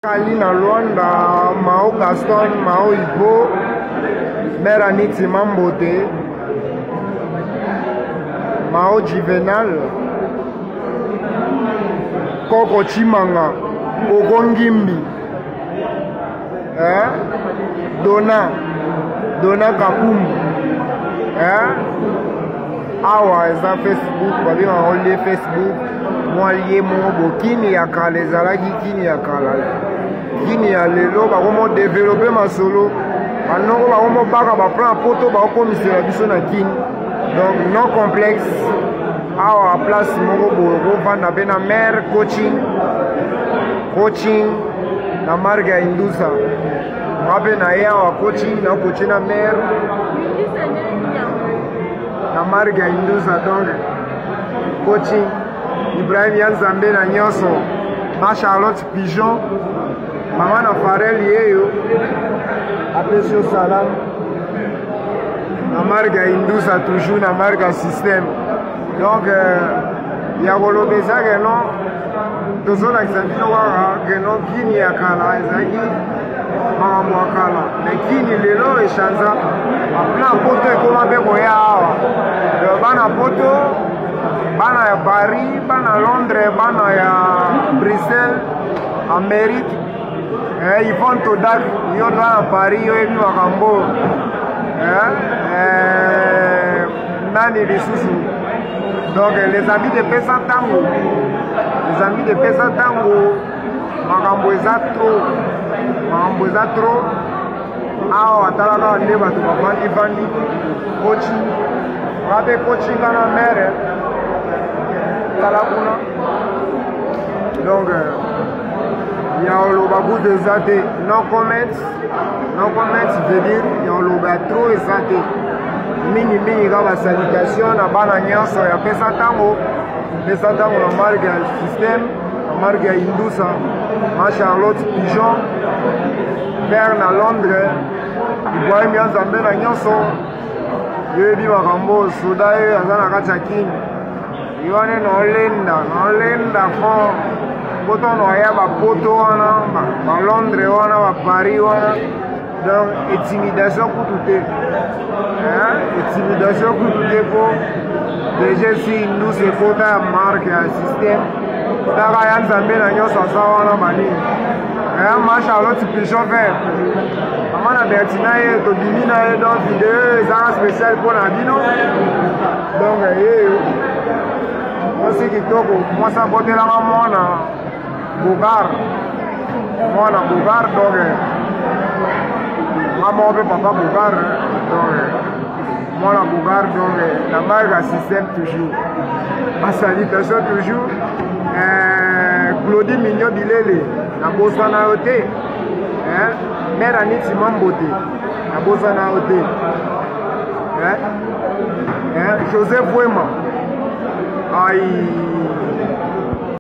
Ali na Luanda, Mao Gaston, Mao Ibo, Mère Aniti Mambote, Mao Juvenal, Koko Chimanga, Koko Ngimbi, eh? Dona, Dona Kakumbu, eh? Awa eza Facebook, babengaka yango lie Facebook, mwa lie moko bokini ya kala ezalaki kini ya kala, kini ya lelo bakomo develope masolo, banoko bakomo baka baplan ya poto bakokomisela biso na kini. Donc no complexe, awa place moko boye okovanda mpe na mare coaching, coaching na marque ya Indusa. Nga mpe na ye awa coaching na coache na mare na marque ya Indusa. Donc coaching Ibrahim ya Nzambe na nyonso, ma Charlotte Pigeon, mama na Farel yeyo apesi yo salam na marque ya Indusa, toujours na marque ya système. Donc ya koloba eza keno tozolakisa bino kaka keno kini ya kala ezalaki makambo ya kala, me kini lelo echanza, baplan poto ekoma mpe koya awa. Bana poto, bana ya Paris, bana Londres, bana ya Bruxelles, Amérique, Yvonne Todak, yo toza na Paris, oyebi makambo nani lisusu. Donc les amis de pesa ntango, les amis de pesa ntango, makambo eza trop, makambo eza trop awa. Talaka nde bato bavandi-vandi coaching, nga mpe coaching na mere, tala kuna. Donc ya oloba kutu eza te, no comment, no comment veut dire ya oloba trop eza te, mingimingi kaka basalutation na bana nyonso ya pesa ntango, pesa ntango na marque ya système, na marque ya Indusa, ma Charlotte Pigeon père na Londres, Ibrahim ya Nzambe na nyonso, yoyebi makambo soda ye aza na kati ya kini yo wana naolenda, naolenda fort poto na ya bapoto wana, balondres wana, baparis wana. Donc intimidation kutu te, intimidation kutu te, po deja esi Indusa ekota ya marque ya système. Taka ya Nzambe na nyonso aza wana banini, ma Charlotte Pigeon vert, mama na Bertina ye tobimi na ye. Donc video ezaka spécial mpo na bino. Donc ye mwasi kitoko, mwasi abotelanga mwana Bogar, mwana Bogar. Donc nga moko mpe papa Bogar, donc mwana Bogar. Donc na marque ya système toujours, basalutation toujours. Claudie Mignon Bilele, nabosana yo te. Mare Aniti Mambote, nabosana yo te. Joseph Wema ai.